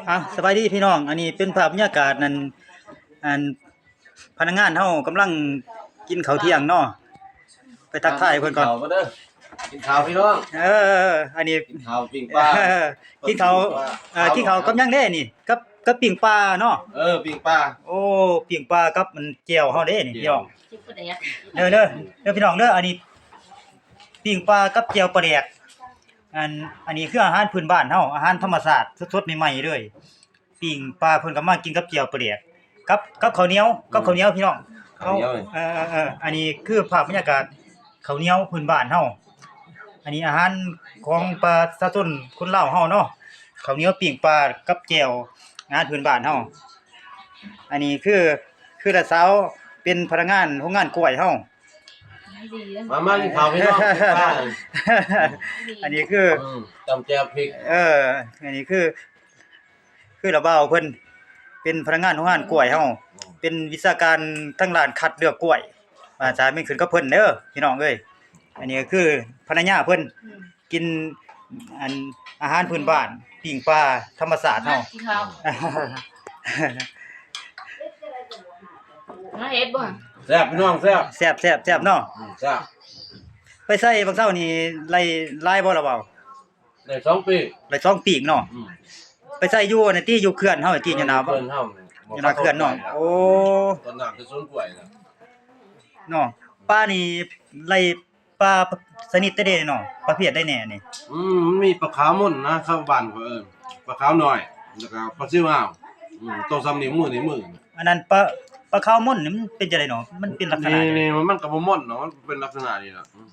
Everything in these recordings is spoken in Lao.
ອ່ະ ສະບາຍດີພີ່ນ້ອງ ອັນນີ້ເປັນພາບບັນຍາກາດນັ້ນ ອັນ ພະນັກງານເຮົາກຳລັງກິນເຂົ້າທ່ຽງເນາະ ໄປທັກທາຍເພິ່ນກ່ອນ ກິນເຂົ້າເດີ ກິນເຂົ້າພີ່ນ້ອງ ເອີ ອັນນີ້ ກິນເຂົ້າປີ້ງປາ ເອີ ກິນເຂົ້າ ກິນເຂົ້າ ເອີ ກິນເຂົ້າກັບຫຍັງເດ້ນີ້? ກັບ ກັບປີ້ງປາເນາະ ເອີ ປີ້ງປາ ໂອ້ ປີ້ງປາກັບມັນແຈ່ວເຮົາເດ້ນີ້ພີ່ນ້ອງ ເດີ ເດີ ເດີພີ່ນ້ອງເດີ ອັນນີ້ປີ້ງປາກັບແຈ່ວປາແດກ ອັນ ອັນນີ້ຄືອາຫານພື້ນບ້ານເຮົາ ອາຫານທຳມະຊາດສົດໆໃໝ່ໆເລີຍ ປີ້ງປາເພິ່ນກໍມາກິນກັບແຈ່ວປາແດກ ກັບ ກັບເຂົ້າໜຽວ ກັບເຂົ້າໜຽວ ອືມ ພີ່ນ້ອງ ເຂົ້າໜຽວ ເອີ ເອີ ເອີ ອັນນີ້ຄືພາບບັນຍາກາດເຂົ້າໜຽວພື້ນບ້ານເຮົາ ອັນນີ້ອາຫານຂອງປະຊາຊົນຄົນລາວເຮົາເນາະ ເຂົ້າໜຽວ ປີ້ງປາກັບແຈ່ວ ອາຫານພື້ນບ້ານເຮົາ ອັນນີ້ຄື ຄືຫຼານສາວເປັນພະນັກງານໂຮງງານກ້ວຍເຮົາ ມາ ມາກິນເຂົ້າພີ່ນ້ອງ ອັນນີ້ຄື ອືມ ຕຳແຈ່ວພິກ ເອີ ອັນນີ້ຄື ຄືລາວບ່າວເພິ່ນເປັນພະນັກງານໂຮງງານກ້ວຍເຮົາ ເປັນວິຊາການທາງດ້ານຄັດເລືອກກ້ວຍ ວ່າຈະແມ່ນຂຶ້ນກັບເພິ່ນເດີພີ່ນ້ອງເອີຍ ອັນນີ້ກໍຄືພັນລະຍາເພິ່ນ ອືມ ກິນ ອັນ ອາຫານພື້ນບ້ານ ປີ້ງປາທຳມະຊາດເຮົາ ມາເຮັດບໍ່? ແຊບພີ່ນ້ອງ ແຊບ ແຊບ ແຊບ ແຊບເນາະ ອືມ ແຊບ ໄປໃສ່ບັກເຊົານີ້ໄດ້ຫຼາຍບໍ່ລະບ່າວ? ໄດ້ສອງປີກ ໄດ້ສອງປີກເນາະ ອືມ ໄປໃສ່ຢູ່ອັນນັ້ນຕິ ຢູ່ເຂື່ອນເຮົາຕິ ຢູ່ໜ້າ ຢູ່ໜ້າເຂື່ອນເນາະ ໂອ້ ຕົ້ນນ້ຳທີ່ສວນກ້ວຍນະ ເນາະ ປານີ້ໄລ່ປາຊະນິດໃດແດ່ເນາະ ປະເພດໃດແດ່ນີ້ ອືມ ມັນມີປາຂາວມົນນະ ຊາວບ້ານເຂົາເອີ້ນ ປາຂາວນ້ອຍ ແລ້ວກໍປາຊິວອາວ ອືມ ໂຕສ່ຳນິ້ວມື ນິ້ວມື ອັນນັ້ນປາ ປາຂາວມົນນີ້ມັນເປັນຈັ່ງໃດເນາະ ມັນເປັນລັກສະນະ ນີ້ ນີ້ ມັນກໍບໍ່ມົນເນາະ ມັນເປັນລັກສະນະນີ້ລະ ອືມ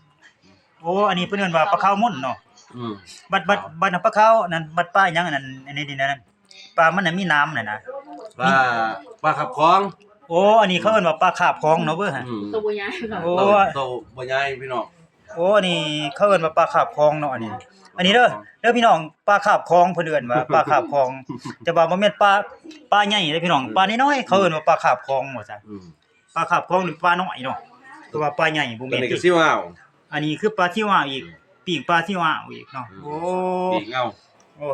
ໂອ້ ອັນນີ້ເພິ່ນເອີ້ນວ່າປາຂາວມົນເນາະ ອືມ ບັດ ບັດ ບັດນັ້ນປາຂາວນັ້ນ ບັດປາຫຍັງອັນນັ້ນ ອັນນີ້ນີ້ນັ້ນ ປາມັນນະມີໜາມນັ້ນນະ ປາ ປາຄາບຂອງ ໂອ້ ອັນນີ້ເຂົາເອີ້ນວ່າປາຄາບຂອງເນາະເວີ້ຍ ອືມ ໂຕບໍ່ໃຫຍ່ ໂອ້ ໂຕບໍ່ໃຫຍ່ພີ່ນ້ອງ ໂອ້ ອັນນີ້ເຂົາເອີ້ນວ່າປາຄາບຂອງເນາະ ອັນນີ້ ອັນນີ້ເດີ ເດີພີ່ນ້ອງ ປາຄາບຂອງ ເພິ່ນເອີ້ນວ່າປາຄາບຂອງ ແຕ່ວ່າບໍ່ແມ່ນປາ ປາໃຫຍ່ເດີພີ່ນ້ອງ ອືມ ປານ້ອຍໆ ເຂົາເອີ້ນວ່າປາຄາບຂອງວ່າຊັ້ນ ອືມ ປາຄາບຂອງນີ້ປານ້ອຍເນາະ ແຕ່ວ່າປາໃຫຍ່ບໍ່ແມ່ນ ອັນນີ້ກໍຊິວອາວ ອັນນີ້ຄືປາຊິວອາວອີກ ປີ້ງປາຊິວອາວອີກເນາະ ອືມ ໂອ້ ປີ້ງເອົາ ໂອ້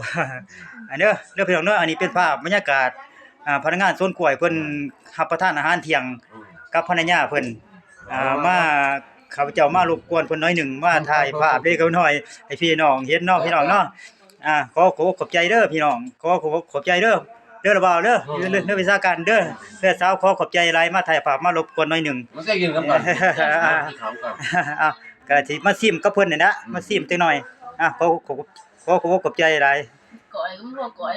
ອັນເດີ ເດີພີ່ນ້ອງເດີ ອັນນີ້ເປັນພາບບັນຍາກາດ ອ່າ ພະນັກງານສວນກ້ວຍເພິ່ນ ອືມ ຮັບປະທານອາຫານທ່ຽງ ອືມ ກັບພັນລະຍາເພິ່ນ ອ່າ ມາ ຂ້າພະເຈົ້າມາລົບກວນເພິ່ນໜ້ອຍໜຶ່ງ ມາຖ່າຍພາບເລັກໆນ້ອຍໆໃຫ້ພີ່ນ້ອງເຫັນເນາະ ພີ່ນ້ອງເນາະ ອ່າ ຂໍຂອບອົກຂອບໃຈເດີພີ່ນ້ອງ ຂໍຂອບອົກຂອບໃຈເດີ ເດີລະບ່າວເດີ ເດີວິຊາການເດີ ເດີສາວ ຂໍຂອບໃຈຫຼາຍ ມາຖ່າຍພາບມາລົບກວນໜ້ອຍໜຶ່ງ ມາໃສ່ກິນນຳກັນ ອ່າ ກໍຊິມາຊິມກັບເພິ່ນນີ້ນະ ອືມ ມາຊິມຈັກໜ້ອຍ ອ່າ ຂໍ ຂໍ ຂໍຂອບອົກຂອບໃຈຫຼາຍ ກ້ອຍກໍບໍ່ກ້ອຍ